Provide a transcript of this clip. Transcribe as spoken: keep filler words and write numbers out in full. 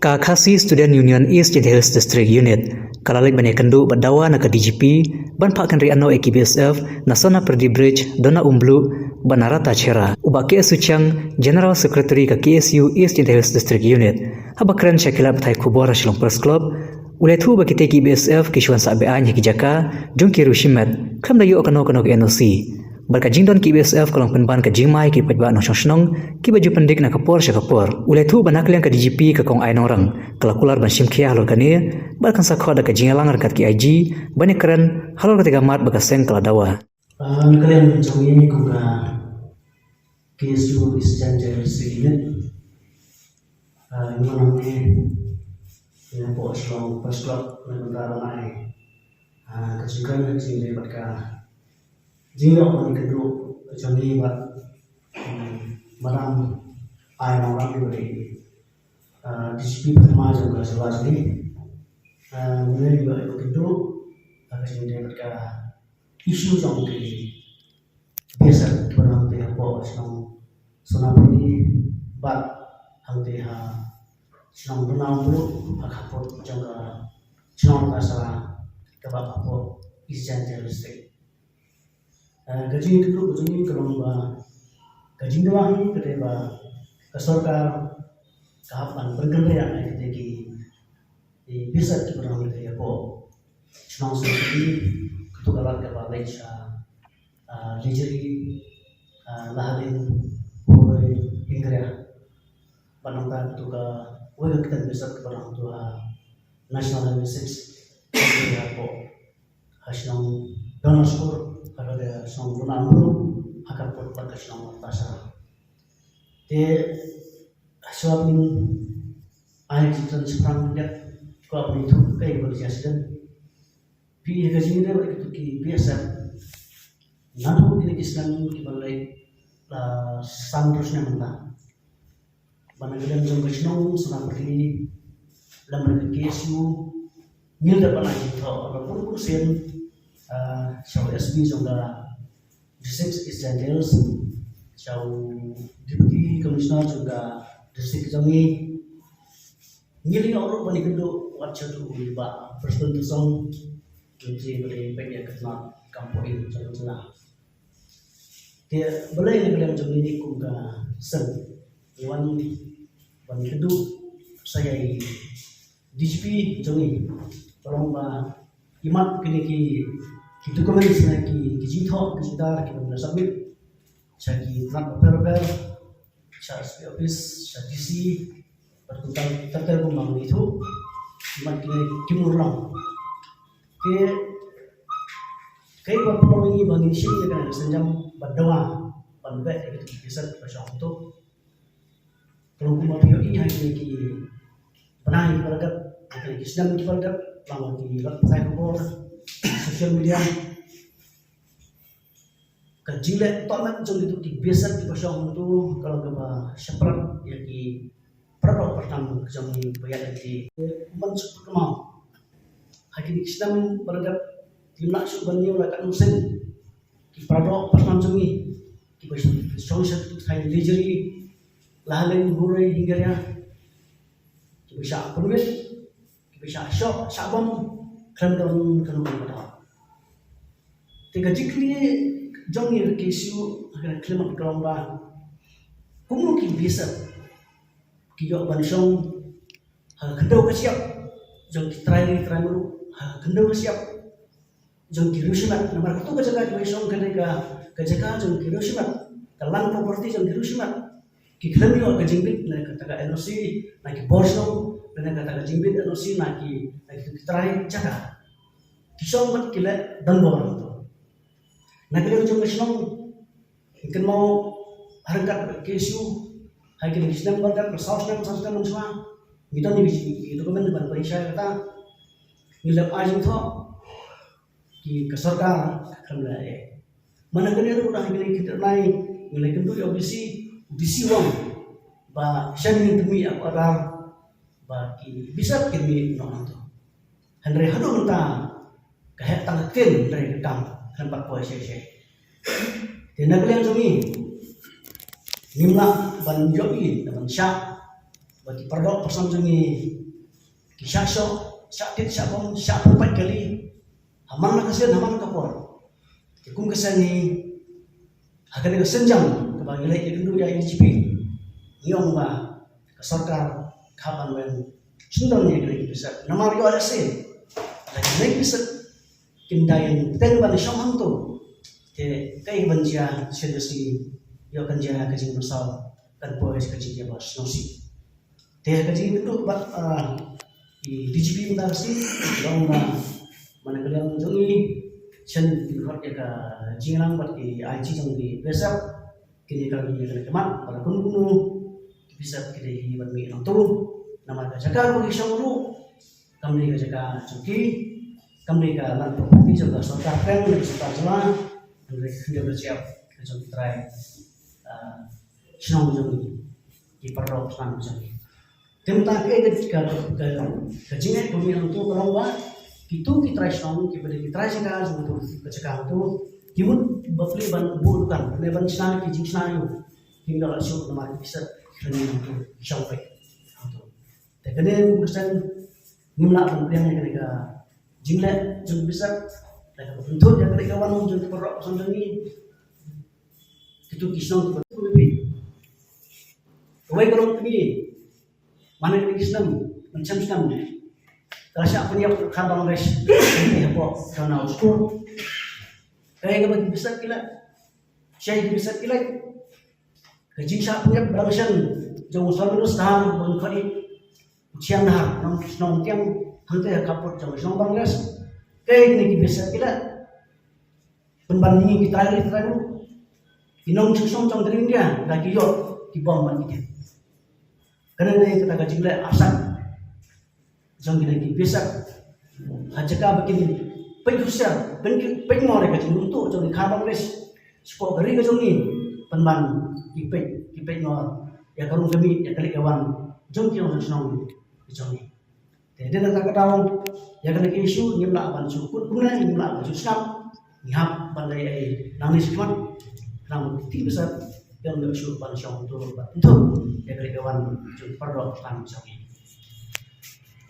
Ka Khasi Student Union East Jaintia Hills District Unit ka la leit ban ïakynduh bad dawa na ka D G P ban phah kynriah noh ïa ki B S F na Sonapyrdi Bridge, Dona Umbluh bad na Rata Chera. U Bah K S Suchiang, General Secretary ka K S U East Jaintia Hills District Unit, haba kren sha ki lad pathai khubor ha Shillong Press Club, u la ïathuh ba kitei ki B S F ki shu wan sah be-aiñ ha ki jaka jong ki riew shimet khlem da ïoh kano kano ka N O C. Bad ka jingdon ki B S F ka long pynban ka jingma ïa ki paidbah nongshong shnong kiba ju pyndik na ka por sha ka por. U la ïathuh ba na ka liang ka D G P ka Kong Ai Nongrang ka la kular ban shim khia halor kane bad kan sa khot da ka jingïalang ryngkat ki I G ban ïakren halor katei ka mat ba ka seng ka la dawa. Ah, na ka liang jong ngi kum ka K S U East Jaintia Hills District Unit, ah, ngi wan hangne, ngi hapoh Shillong Press Club na ka bynta ban ai, ah, ka jingkren, ka jingïadei bad ka jingïoh ban ïakynduh jong ngi bad, hmm, Madam Ai Nongrang, kaba dei, ah, D G P pynma jong ka jylla jong ngi. Ah, mynne ngi ïoh ïakynduh ha ka jingïadei bad ka issue jong ki B S F kiba don hangtei hapoh shnong Sonapyrdi bad hangtei ha shnong Dona Umbluh ha khappud jong ka shnong Rata Chera kaba hapoh East Jaintia Hills District. Eh, ka jingïakynduh ka jong ngi ka long ba ka jingdawa hi ka dei ba ka sorkar ka hap ban pynkynriah ïa kitei ki, ki B S F kiba don hangtei hapoh shnong Sonapyrdi, kato ka lad kaba leit sha, ah, Lejri, ah, Lahaleiñ, Huroi, Hingaria. Bad nangta kato kawei ka ktien B S F kaba don hangto ha National Highway six, hapoh ha shnong Donaskur, ha ka shnong Dona Umbluh, ha khappud bad ka shnong Rata Chera. Te shuwa ban ai jingkren shaphrang, ngi kwah ban ïathuh kaei kaba la jia shisien. Phi ïa ka jingïadei bad kito ki B S F, naduh kine ki snem kiba la leit, ah, san phew snem mynta, ba na ka liang jong ka shnong Sonapyrdi lem bad ka K S U ngi la dep ban ai jingthoh ha bun bun sien, ah, sha u S P jong ka District East Jaintia Hills, sha u Deputy Commissioner jong ka district jong ngi. Ngi la ïoh ruh ban ïakynduh wat sha uto u Bah Prestone Tynsong, u Myntri ba dei peit ïa ka tnat kam point jong ka jylla. Te balei na ka liang jong ngi kum ka seng ngi wan ban ïakynduh sa ïa i D G P jong ngi, ka long ba i mat kine ki, ki documents ne ki, ki jingthoh, ki jingdar kiba ngi la submit sha ki tnat bapher bapher, sha S P office, sha D C, bad kumta ter ter kumba ngi ïathuh, i mat kine kim urlong. Te kaei ba pynlong ïa ngi ba ngin shim ïa kane ka sienjam bad dawa ban beh ïa kito ki B S F kiba shong hangto? Ka long kumba phi ïohi ha kine ki bnai kiba la dep, ha kine ki snem kiba la dep, lyngba ki lad pathai khubor, social media, ka jingleh tohmet jong kito ki B S F kiba shong hangto ka long kaba shaphrang ïa ki para doh para tam jong ngi ba ïaid lynti. Ym shu pyrkhat mo, ha kine ki snem ba la dep ngim lah shuh ban ñiew la katno sien ki para doh para tam jong ngi kiba shong sha kito ki thaiñ Lejri, Lahaleiñ, Huroi, Hingaria, kiba shah pynwit, kiba shah shoh shah bam khlem don kano kano ka daw. Te ka jingkylli jong ngi ka issue ha kane ka khyllipmat ka long ba kumno ki B S F ki ïoh ban shong ha ka khyndew ka shyiap jong ki trai ri trai muluk, ha ka khyndew ka shyiap jong ki riew shimet, namar kato ka jaka kiba shong ka dei ka, ka jaka jong ki riew shimet, ka land property jong ki riew shimet. Ki khlem ïoh ka jingbit na kata ka N O C na ki bor shnong, na kata ka jingbit N O C na ki, na ki trai jaka. Ki shong bad ki leh donbor hangto. Na ka liang jong ka shnong, ngi kynmaw ha ryngkat bad ka K S U, ha kine ki snem ba la dep, saw snem, saw snem mynshuwa, ngi don ïa ki, ki document ban pynshai kata. Ngi la ai jingthoh, ki, ka sorkar ka khlem leh ei. Mynta kane ruh da ngi la ïakynduh, ngi la ïakynduh ïa u D C, u D C u ong ba shen ngin pynmih ïa ka order ba ki B S F kin mih noh hangto. Hynrei haduh mynta ka heh tang ka ktien, hynrei ka kam khlem pat poi shisha. Te na ka liang jong ngi, ngim lah ban ïohi, ban shah Ba ki paralok paralok jong ngi ki shah shoh, shah tied, shah bom, shah pyrpait kali ha man la ka sien, ha man la ka por. Te kum ka seng ngi, ha kane ka sienjam kaba ngi la ïakynduh ïa ka D G P, ngi ong ba ka sorkar ka hap ban wan shim dohnud ïa kane ka bishop. Namar ïoh lehse lada kane ka bishop kim da ïeng teng ban shong hangto, te kaei ban jia shisien ka sngi? Ïoh kan jia ka jingmynsaw, kan poi ka jingïabarshnong sih. Te ka jingïakynduh bad, ah, i D G P mynta ka sngi, ka ong ba man ka liang jong ngi, shen kin khot ïa ka jingïalang bad ki I G jong ki bishop, kine ki la mih ïa kane ka mat, ba la kumno kumno ki bishop ki dei ban mih nangto. Namar ka jaka ba ki shong ruh kam dei ka jaka jong ki, kam dei ka land property jong ka sorkar pdeng, ka sorkar jylla, hynrei ka khyndew ka jaiñ ka jong ki trai, ah, shnong jong ngi, ki paralok shnong jong ngi. Te mynta ka, ka, ka, ka, ka jingeh ba ngi nangto ka long ba kito ki trai shnong, kiba dei ki trai jaka jong kato ka jaka, to ki mut ba plie ban buh dukan ne ban shna ki jingshna ïing, kim da lah shuh namar ki bishop ki la mih nangto, ki shong peit nangto. Te kane kum ka seng ngim lah ban pdiang ïa kane ka jingleh jong ki bishop, da kaba pynthut ïa kane ka wan jong ki paralok shnong jong ngi. Kito ki shnong kiba tu bi. Kawei ka long kane, man kane ka snem, mynshem snem, ka la shah pynïap ka Bangladesh hapoh Tana u skur. Kaei kaba ki bishop ki leh? Shaei ki bishop ki leh? Ka jingshah pynïap ba dang shen jong u Salmanus Dahar, ban khot ïa u Chiang Dahar, nong shnong Tiang, hangta ha khappud jong ka shnong Bangladesh. Kaei kine ki bishop ki leh? Pynban ïa ngi ki trai ri trai ru, ki nongshong shnong jong ka ri India, da ki ïoh ki bom ban ki tied. Kane dei kata ka jingleh arsat jong kine ki bishop. Ha jaka ba kin peit husiar, peit, peit ngor ïa ka jingmyntoi jong ki khar Bangladesh shapoh ka ri ka jong ngi, pynban ki peit, ki peit ngor ïa ka rung ka miej, ïa ka leit ka wan jong ki nongshong shnong jong ngi. Te dei na kata ka daw, ïa kane ka issue ngim lah ban shu kut kumne, ngim lah ban shu sngap. Ngi hap ban leh ei nangne shakhmat, khnang ba kito ki bishop kim ïoh shuh ban shong tur bad pynthut ïa ka leit ka wan jong ki paralok shnong jong ngi.